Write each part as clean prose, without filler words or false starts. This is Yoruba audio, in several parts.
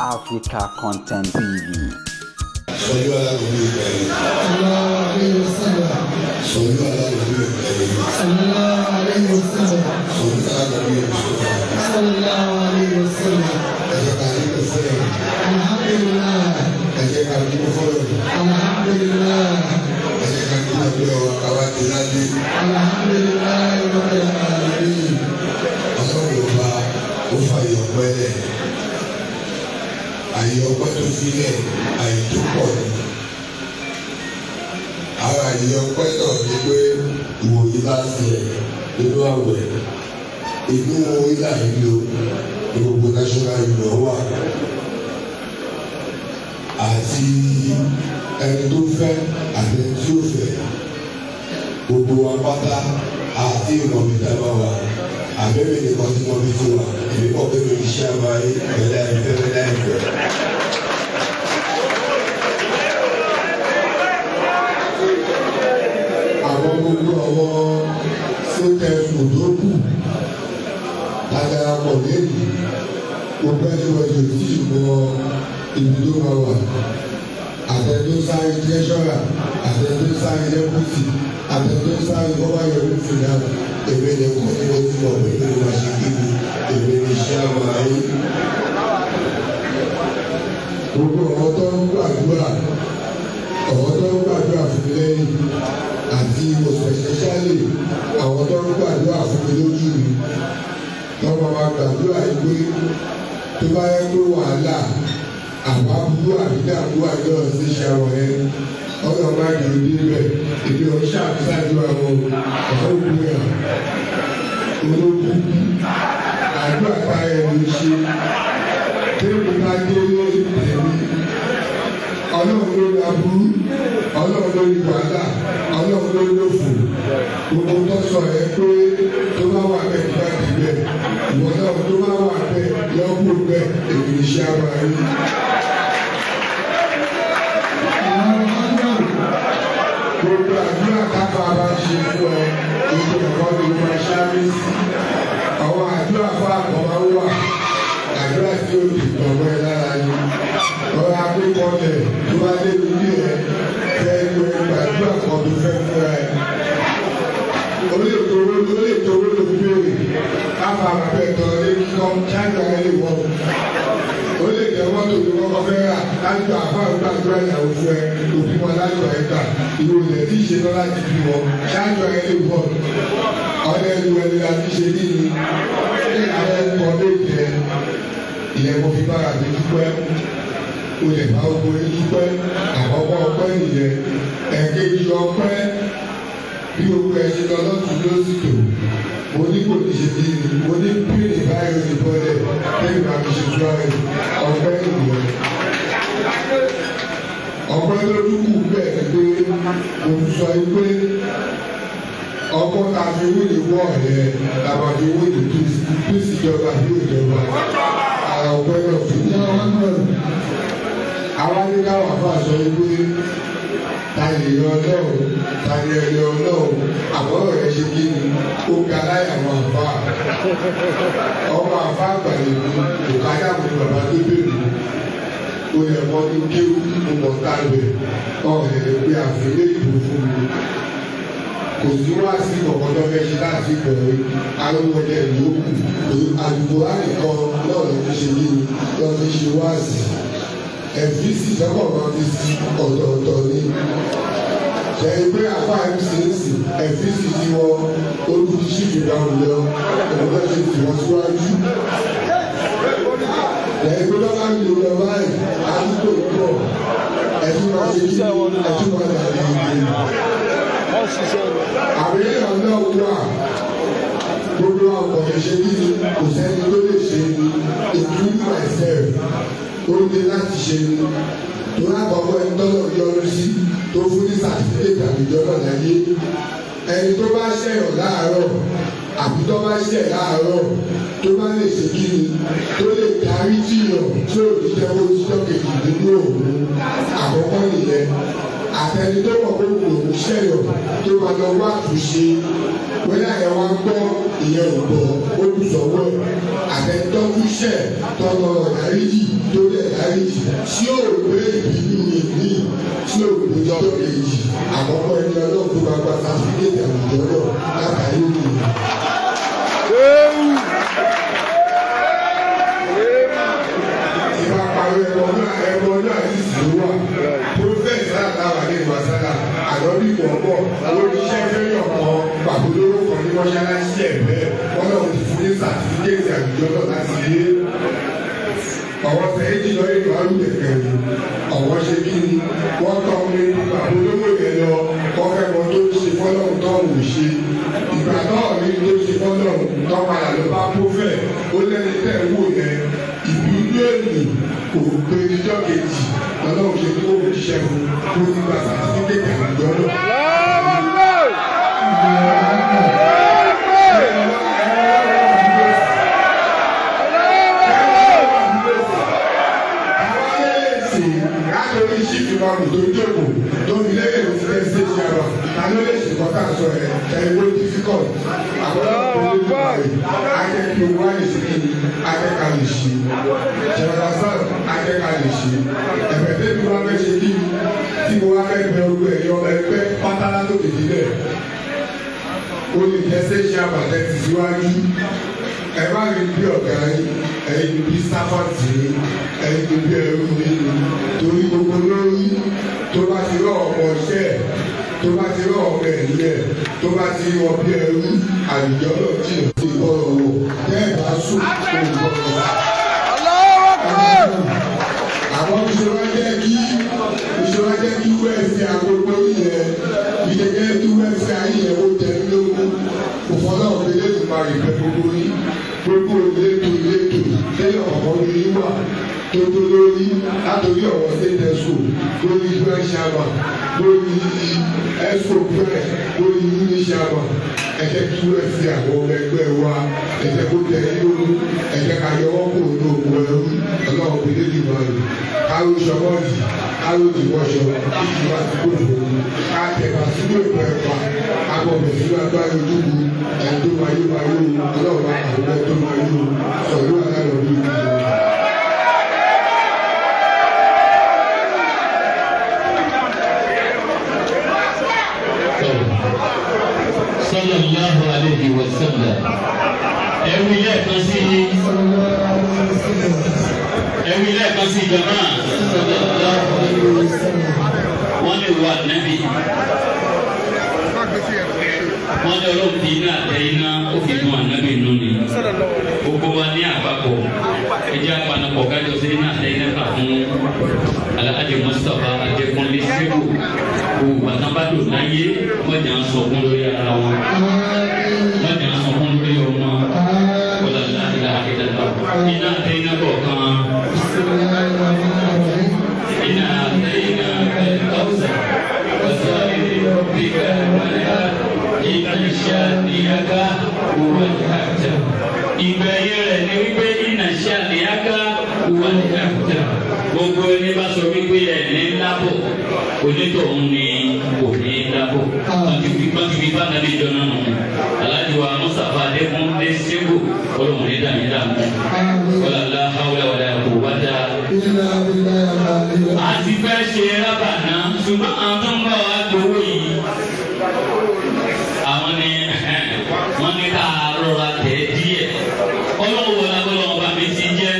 Africa Content TV. صلوا على النبي الكريم. صلى الله عليه وسلم. صلوا على النبي الكريم. صلى الله عليه وسلم. صلوا على النبي المصطفى. صلى الله عليه وسلم. Ẹ jẹ́ ká dúpẹ́ fọ́lọ́run. الحمد لله. Ẹ jẹ́ ká dúpẹ́ fọ́lọ́run. الحمد لله. Ẹ jẹ́ ká dúpẹ́ pé ọwọ́ àwa ti ládé. الحمد لله رب العالمين. Ọlọ́run ọba ó fàyè ọpẹ́ lẹ̀. Àyè ọpẹ́ tó filẹ̀, àyè tó pọ̀ ni. Ara àyè ọpẹ́ náà ni pé ìwòye láti ẹ̀ nínú àwẹ̀. Inú ìlà ìlú ní gbogbo national union wà. Àti ẹni tó fẹ́ àti ẹni tí ó fẹ́. Gbogbo wa pátá àti ìmọ̀bí dábàá wa. Àbẹ̀rẹ̀ nìkan tí mo fi ti wà, èmi kọ́ pé mi ṣe àmàlẹ́ pẹ̀lẹ́ ẹ̀fẹ́ pẹ̀lẹ́ ẹ̀fẹ́. Àwọn gbogbo àwọn sókẹ́fù tó kù ládarapọ̀ lẹ́yìn gbogbo ẹni wọ́n ti mọ ibi tó máa wà. Àtẹ̀tó sáré tẹ́sọ́rà, àtẹ̀tó sáré dẹ́pútì, àtẹ̀tó sáré kọ́báyọ̀mí fìlà. Èmi ni kò ní mo ti mọ̀ pé kí ni màá ṣe kí ni èmi ni iṣẹ́ àwọn ayé. Gbogbo ọ̀rọ̀ tó ń gbàdúrà, ọ̀rọ̀ tó ń gbàdúrà fún mi lẹ́yìn àti especially àwọn tó ń gbàdúrà fún mi lójú mi. Tọ́mọ máa gbàdúrà yìí pé tó bá yẹ pé wàhálà àwọn aburú àbídàbú àjọ sí ṣe àwọn yẹn ọlọ́run máa dùn ní bẹ́ẹ̀ èmi ò ń ṣàkóso àwọn ọ̀hún òkúra olókùn àdúrà táyà ló ṣe téèmù bá dé lórí tẹ̀mí ọlọ́run lórí aburú ọlọ́run lórí wàhálà ọlọ́run lórí òfò gbogbo tó sọ ẹ pé tó bá wà bẹ́ẹ̀ tó bá dì bẹ́ẹ̀ ìwọ náà tó bá wà bẹ́ẹ̀ lọ́kùn bẹ́ẹ̀ èmi ní ṣe àwọn ayé. Gbogbo àdúrà kápá bá ṣe fún ẹ ètò ẹ̀kọ́ ni mo máa ṣáájú sí. Àwọn àdúrà fún àpọ̀ máa ń wà àdúrà tí ó lè tọ̀mọ́ ẹ lára ni. Ọ̀rọ̀ akókọlẹ̀ tó bá dé ilé ẹ fẹ́ lu ẹ gbàdúrà kan tó fẹ́ fúnra ẹ. Ó lè toró ló béèrè káfà bàbá ẹ̀ tọrọ lé kíkọ́ ṣáájú ayé lè wọ̀. Ó lè jẹ́ mọ́tò tó kọ́kọ́ fẹ́ rà láti àfa gbàdúrà ìyàwó fún ẹ òbí wọn láti ẹ̀ gbà ìwò ilẹ̀ tí ìṣe lọ láti bí wọn ṣáájú ayé lè wọ̀. Ọ̀nà ẹnu ẹni láti ṣe níní ní àwọn ẹ̀kọ́ méje ìyẹn mo fi bára mi dúpẹ́ o lè bá ogun yín dúpẹ́ àkọ́kọ́ ọpẹ́ nìyẹn ẹ̀kejì ọpẹ́ bí gbogbo ẹ̀ ṣe lọ lọ́tún lósì tó mo ní kò ní ṣe bí ni mo ní píìnì báyìí ní bọ́lẹ̀ lẹ́yìn bá mi ṣe tó rẹ̀ ọpẹ́ nìyẹn. Ọpẹ́ lójú kù bẹ́ẹ̀ ni pé mo sọ pé ọkọ ta fi wíìlì wọ̀ ẹ̀ làbà fi wíìlì píìsì ìjọba bí ìjọba ara ọpẹ́ náà fi ní. Àwa ní káwọn àfa sọ pé ta lè yọ ọlọ́run ta lè yọ ọlọ́run àbọ̀rọ̀ rẹ̀ ṣe kí ni ó ga láyà àwọn àfa ọmọ àfa àgbàlẹ̀ mi kò ká dàbò ní bàbá tó bèrè ó yẹ kọ́ ní kéwú mo mọ̀ tá a bẹ̀ ọ̀rẹ́ rẹ̀ pé àfilé ìbò fún mi kò sí wá sí kọ̀ọ̀kan tó fẹ́ ṣe láti bẹ̀rẹ̀ arúgbọ́dẹ yòókù àdúgbò ànìkan náà ló fi ṣe kí ni lọ́ fi ṣe wá sí ẹ̀fíìsì sọ́kọ̀ máa fi sí ọ̀tọ̀ọ̀tọ̀ ni ṣẹ̀yìn pé àfa mcc ẹ̀fíìsì tí wọ́n olùdíṣìfì dáhùn lọ òun náà ṣe tì wọ́n síwájú lẹ́yìn pé lọ́ba ń lò lọ báyìí àdúgbò pọ̀ ẹ̀tún máa ṣe kí ẹ̀tún máa dàbí ìgbè àbí ọ̀nà wà gbogbo àwọn ọ̀ṣẹ́ kí ni kò sẹ́ni tó lè ṣe ni including myself ó ní láti ṣe ni tó lákọ̀ọ́kọ́ ẹni tọ́lọ̀ yọrù sí tó fún ní sàtífíkẹ́tì àbíjọ́ náà láyé ẹni tó bá ṣẹ̀yàn láàárọ̀ àbí tó bá ṣẹ̀ láàárọ̀ tó bá lè ṣe kí ni tó lè darí jìyàn tí ò ní jẹ́ kó jíjọ́ kejì nínú òun àkọ́kọ́ nìyẹn Àtẹni tó mọ̀ kó kò ń ṣẹ̀yọ̀ tó máa lọ wá àtúnṣe bóyá ẹ̀ wá gbọ́ ìyẹn ò gbọ́ ó kù sọ́wọ́ ẹ̀. Àtẹni tó kú ṣẹ̀ tọrọ dáríjì tó lẹ̀ dáríjì tí ò gbé ìbínú ìní tí ò gbé tó kejì àkọ́kọ́ ẹni ọlọ́run tó máa gba sáfíkẹ́tì àwùjọ náà látàrí òkè. Ìbá parí ẹ̀bọ náà sì sì wà. Prọfẹ̀tì aláwà ní ìwàsálà àdọ́bí pọ̀pọ̀ oníṣẹ́ fẹ́yọ̀ kan pàbó lórúkọ ní mọ́ṣáláṣí ẹ̀ bẹ́ẹ̀ wọ́n náà ti fún ní sàtífíkẹ́tì àwùjọ náà láti yé. Ọ̀wọ́ sẹ́yìn lọ ètò àrùn kẹ̀kẹ́ ọ̀wọ́ ṣe kí ni wọ́n tọ́ mi pàbó lówó yẹn lọ wọ́n fẹ́ mọ tó ṣe fọ́lọ́hún tó ń ṣe. Ìgbà náà ní tó ṣe fọ́lọ́hún tó padà lọ bá prófẹ̀ ó lẹ́ni tẹ̀ ń wò yẹn ìbínú èlì kò gbé níjọ́ kejì lọ́lọ́run ṣe kó o jíṣẹ́ fún kó o ti gba sàtífíkẹ́tì àwùjọ náà. Látòrí ṣífì máa mú tó jókòó tó fi lẹ́yìn ló fi ṣe ṣe àrọ̀ ta ló lè ṣe kọ́tà sọ ẹ̀ ẹ̀ ìwé difficult àwọn ọ̀pọ̀ ìlú akẹ́kọ̀ọ́ owó àlè ṣe kí ni akẹ́kọ̀ọ́ lè ṣe ṣẹ̀rọ̀dà sáà akẹ́kọ̀ọ́ lè ṣe ẹ̀fẹ̀ tẹ́bi wá fẹ́ ṣe kí ni tí mo wá fẹ́ bẹ ogun ẹ̀yọ ẹgbẹ́ pátá látòkè délẹ̀ ó lè jẹ́ ṣe ṣe àbàtẹ́ ti síwájú ẹ má rí bí ọ̀gá yín ẹ̀yin bí sáfàtì yín ẹ̀yin bí ẹrú yín torí gbogbo lórí tó bá ti rọ ọmọ iṣẹ́ ẹ̀ tó bá ti rọ ọmọ ẹ̀yìn ẹ̀ tó bá ti rọ bí ẹrú àlùjọ náà jìnnà sí ìgbọ́rọ̀ wò tẹ́ ẹ̀ bá sùn kó ìgbọ́rọ̀. Àwọn ìṣòro jẹ́ kí ìṣòro jẹ́ kí wẹ́ẹ̀sì agbègbè yẹn ìṣèjẹ́ kí wẹ́ẹ̀sì ayé yẹn ó jẹ́ lógún kò fọlọ́ òfin lè máa rí pẹ́ gbogbo yín gbogbo ìletò ìletò lẹ́yìn ọ̀pọ̀ ní yín wà tó tó lórí látòrí ọ̀wọ́ state exco lórí branch chairman lórí exco branch lórí unit chairman ẹ jẹ́ kí wẹ́ẹ̀sì àwọn ọmọ ẹgbẹ́ wa ẹ jẹ́ kó jẹ́ yín lógún ẹ jẹ́ ká yọ wọ́n kúrò ní òkú ẹrú ọlọ́run fi lé jùlọ rẹ̀ káró sọmọ́ọ̀dì káró ìwọ́sọ ìjùmọ̀ àti gbòòfò ká tẹ̀ka sínú ìpọ̀ ẹ̀fà agbọ̀bẹ̀ sínú agbára ojúbu ẹni tó máa yó máa yó ọlọ́run máa kàwé ẹni tó máa yó sọ̀rọ̀ aláàlọ́ bí ìlú. Sallallahu alayhi wa sallam. Ẹ̀wí lẹ́ẹ̀kan sí ẹ̀wí lẹ́ẹ̀kan sí jama. Sallallahu alayhi wa sallam. Wọ́n lè wà nábì. Wọ́n lé ọlọ́run fi iná àtẹ iná ó fi dùn ànábì nù ni. Gbogbo wa ní àpapọ̀ ẹjẹ́ apanapọ̀ kájọ sí iná àtẹ iná kà fún Alhaji Mustapha Adékúnlé Segu. Gbogbo àtàbàdò láyé wọ́n jà ń sọkún lórí ara wọn. Wọ́n jà ń sọkún lórí ọmọ. Wọ́n lọ láti láti iná àtẹ iná kọ̀ọ̀kan. Iná àtẹ iná kọ̀ọ̀kan. Wọ́n ìṣàníyàká wà ní àjà. Ìgbẹ̀yìn rẹ̀ ni wípé iná ṣàníyàká wà ní àjà. Gbogbo ẹni bá sọ wípé ẹ̀ ní lábọ̀, onítọ̀hún ni kò ní lábọ̀. Wọ́n ti fi bá nàbí jọ náà nù. Alhaji wa Mustapha Adékúnlé Segu, ọlọ́run ní dàmí dàmú. Wala hawla wala quwwata. A ti fẹ́ ṣe rábà náà, ṣùgbọ́n àwọn tó ń bá wa gbowó yìí. Àwọn ni wọ́n ní ká rọra tẹ̀ díẹ̀. Ọlọ́wọ́ lágbọ́lọ́ ọba mi ti jẹ́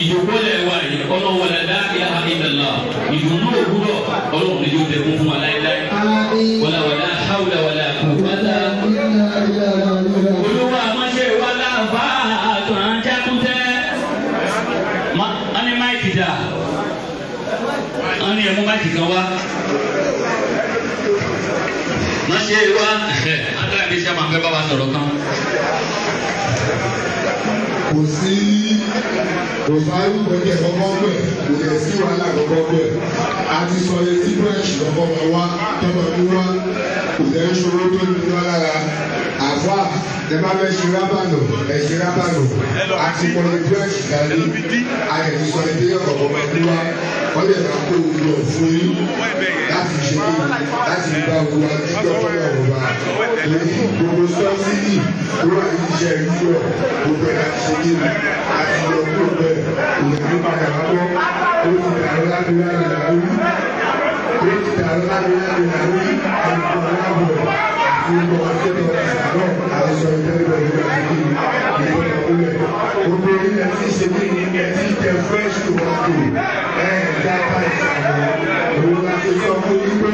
ìjókòólẹ̀ wa yìí ọlọ́wọ́ la ilaha illallah ìdùnnú òwúrọ̀ ọlọ́run ní yóò dẹkùn fún wa láéláé. Wala wala hawla wala quwwata. Olúwa àmọ́ṣe wa láǹfà àtàn jákútẹ́. Wọ́n ní máìkì dà. Wọ́n ní ẹ̀mú máìkì kan wá. Má ṣe wá ẹ̀ bí sẹ́ máa fẹ́ bá wa sọ̀rọ̀ kan. Kò sí Kò sáré ìgbẹ́jẹ̀ kọ́kọ́ bẹ̀, kò dẹ̀ sí wàhálà kọ́kọ́ bẹ̀. A ti sọ iye tí búrẹ́ṣì kọ́kọ́ máa wá tọ́mọ mú wá, kò dẹ̀ ń ṣòro tó ní wá lára. Àfa ẹ bá fẹ́ ṣe rábànù, ẹ ṣe rábànù. A ti mọ iye búrẹ́ṣì dání, a dẹ̀ ti sọ iye tí kọ́kọ́ máa mú wá. Wọ́n lè máa kó gbogbo ẹ̀ fún yín láti ṣe kí láti bá gbogbo àdúgbò fọlọ́ ọ̀ba. Torí gbogbo sọ́sídì tó wà ní iṣẹ́ ìlú ọ̀ gbogbo ẹ̀ láti ṣe kí àti yọ kúrò bẹ́ẹ̀ òyìnbó padà wá bọ́ ó ti dàrú lábẹ́ lábẹ́ làwí ó ti dàrú lábẹ́ lábẹ́ làwí àlùkò aláàbọ̀ àti gbogbo ọjọ́ tó wà sàárọ̀ àti sọ ìtẹ́lẹ̀ ìlú àti ìlú ìlú gbogbo ilẹ̀ tí ṣe kí ẹ̀ tí jẹ fresh tomato ẹ̀ dáta ìsàlẹ̀ òun láti sọ fún yín pé.